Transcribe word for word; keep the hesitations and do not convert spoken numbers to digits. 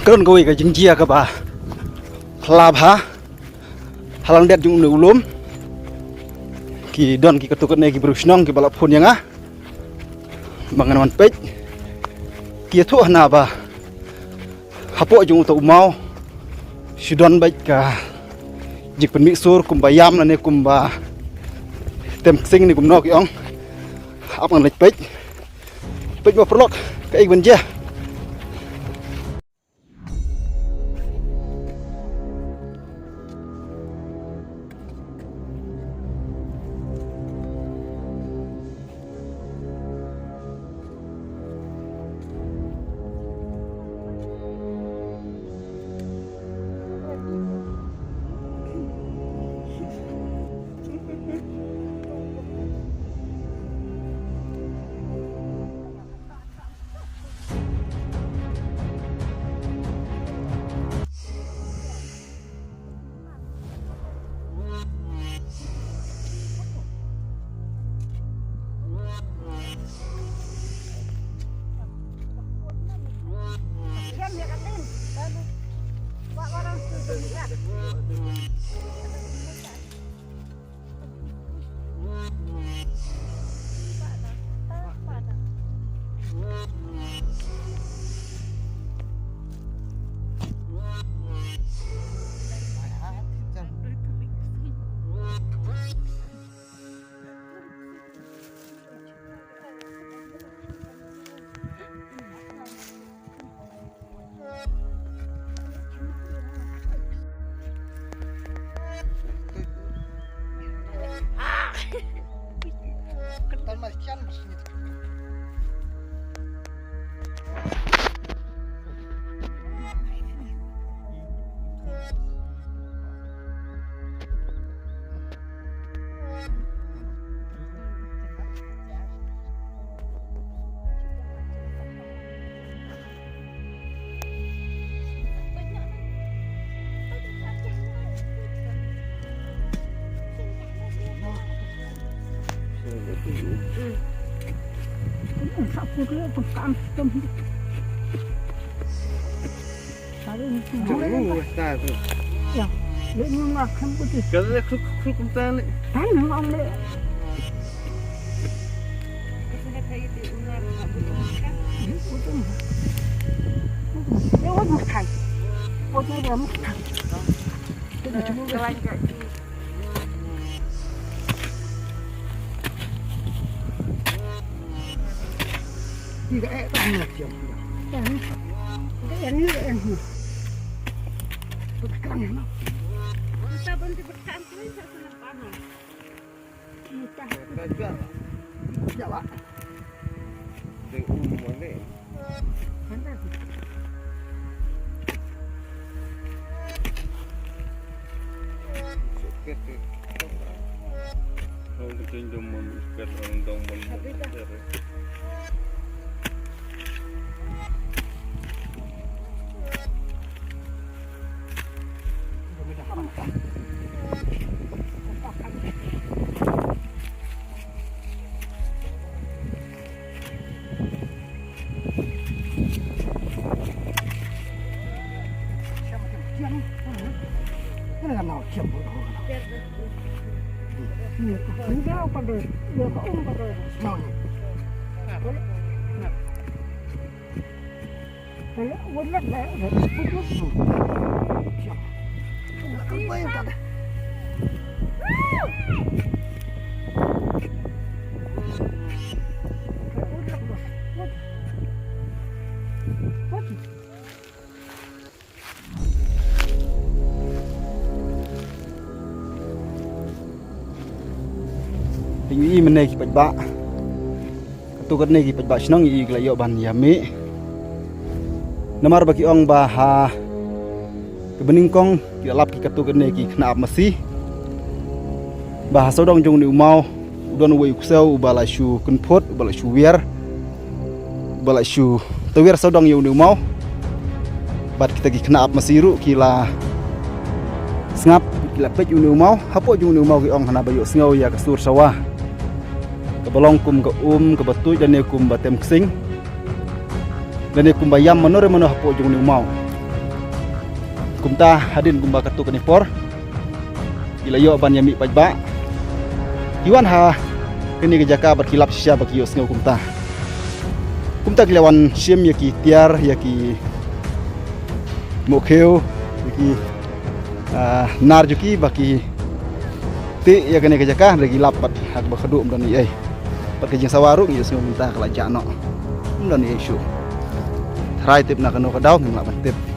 Ka don kawei ka jingjia kaba phylla bha ha lang det jong une u lum. Ki don ki katto katne ki briew shnong kiba la phone ïa nga ba ngan wan peit. Ki ïathuh hana ba hapoh jong uta u maw shu don beit ka jingpynmih sur kumba ïam lane kumba tem ksing ne kumno ki ong. Ap ngan leit peit. Peit mo paralok, kaei ban jia. Te ngi i mynne ki paidbah, katto katne ki paidbah shnong ngi i ki la ïoh ban ïa mih. Namar ba ki ong ba ha kaba nyngkong ki la lap ki katto katne ki khynnah ap masi ba ha sawdong jong une u maw u don uwei u ksew uba la shu kynphut, uba la shu wiar, uba la shu tawiar sawdong ïa une u maw. Bad kita ki khynnah ap masi ruh ki la sngap, ki la peit ïa une u maw. Hapoh jong une u maw ki ong hana ba ïohsngew ïa ka sur sawa kaba long kum ka um kaba tuid lane kum ba tem ksing lane kum ba ïam mano re mano hapoh jong une u maw. Kumta hadien kumba katto katne por ki la ïoh ban ïamih paidbah, ki wan ha kane ka jaka bad ki lap shisha bad ki ïohsngew kumta. Kumta ki la wan shim ïa ki tiar, ïa ki mohkhiew, ïa ki, ah, nar jong ki ba ki tih ïa kane ka jaka, hynrei ki lap pat ha kaba khadduh, ym don ei ei. Bad ka jingsawa ruh ngi ïohsngew mynta ka la jah noh, ym don ei ei shuh. Tharai tip na kano ka daw ngim lah ban tip.